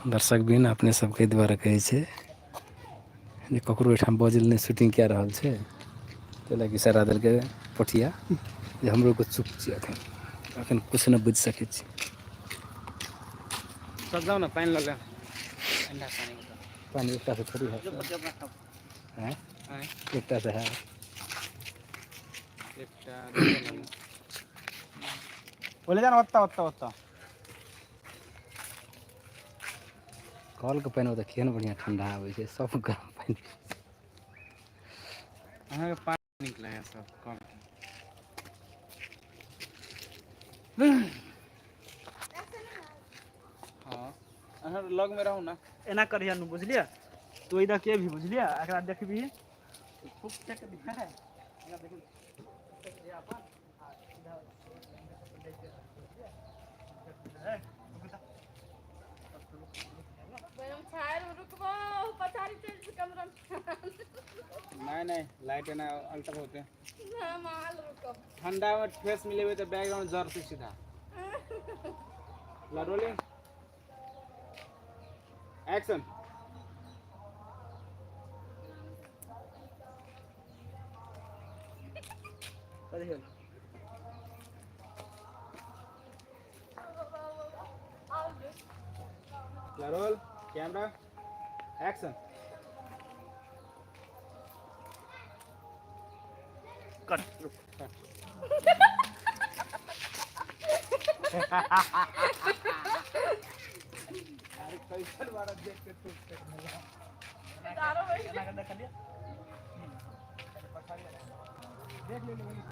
दर्शक बिन अपने सबके द्वारा कहै छै जे ककरो ओहिठाम बजै लए नहि शूटिंग कए रहल छै ताहि लए कऽ इशारा देलकै पोठिया जे हमरो के चुप छी अखन अखन किछु नहि बुझि सकै छी। सब जाउ ने पानि लऽ ले ठंडा पानि। पानि एकटा से थोड़ी हैत। आँय? एकटा से हैत। एकटा बोले जाना ओत्ता ओत्ता ओत्ता। कलके पानि ओतऽ केहन बढ़िआँ ठण्डा आबै छै, सब गरम पानि। अहाँके पानि नीक लागैए सब कलके? हँ, अहाँ लगमे रहू ने। एना करिहे नु, बुझलियै? तू इधर के भी बुझलियै, एकरा देखबही खूब चेक दिखा है, एकरा देखबही अपन आ इधर। नहीं नहीं, लाइट एना अल्टर होते। ठंडा में फेस मिलेबे तो बैकग्राउंड जर से सीधा। ला रोलिंग एक्शन। ला रोल कैमरा एक्शन। कट, रुक। अरे कैसन बारा देख के तू फेंक देला। एना के देखलियै, देख ले वही।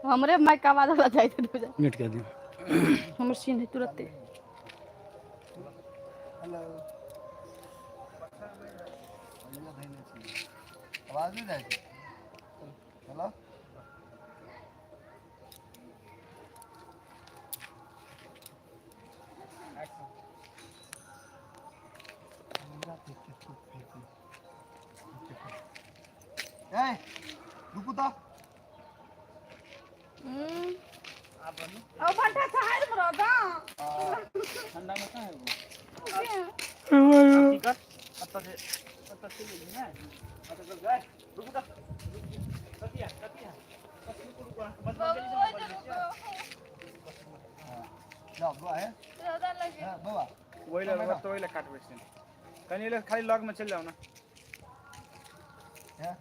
हमरे माइक के आवाज वाला जाइत है। म्यूट कर दियौ। हमर सीन है तुरते। हेलो, आवाज नहि जाइ छै? हेलो। ए रुकू तऽ। ओ भंटा छाहरि मे रह जा। ठंडा में कहाँ है वो? की कर, ओतऽ से ओतऽ चलि गेली ने, ओतऽ चल गए। रुकू तऽ, कतिया कतिया, रुकू रुकू, बस बस गेली, बस गेली। जाओ बौआ हे। हाँ बौआ। वही लग तो वही लग काटबै छै कनी ले, खाली लग में चलि जाउ ने। हैं।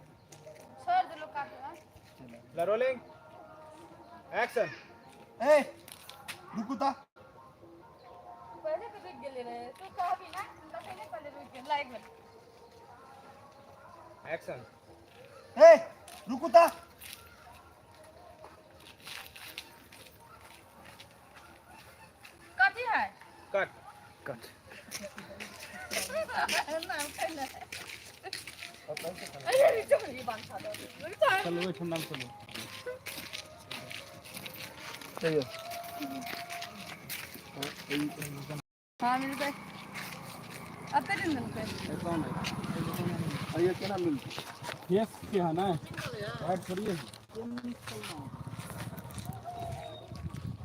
छोड़ देलो काट। ला रोलिंग एक्शन। ए रुकू तऽ। पहले तो रुक गेले रहे, तू कहबी ना तखने पहले रुक गेल लाइक में। एक्शन। ए रुकू तऽ। कथी है? कट। कट। अरे चल, बांध खा दो। चलू ओहि ठंडा में चलू। हाँ, मिलतै अते दिन देलकै। अइयो केना मिलतै? फेस के है ना, हार्ड थोड़ी है।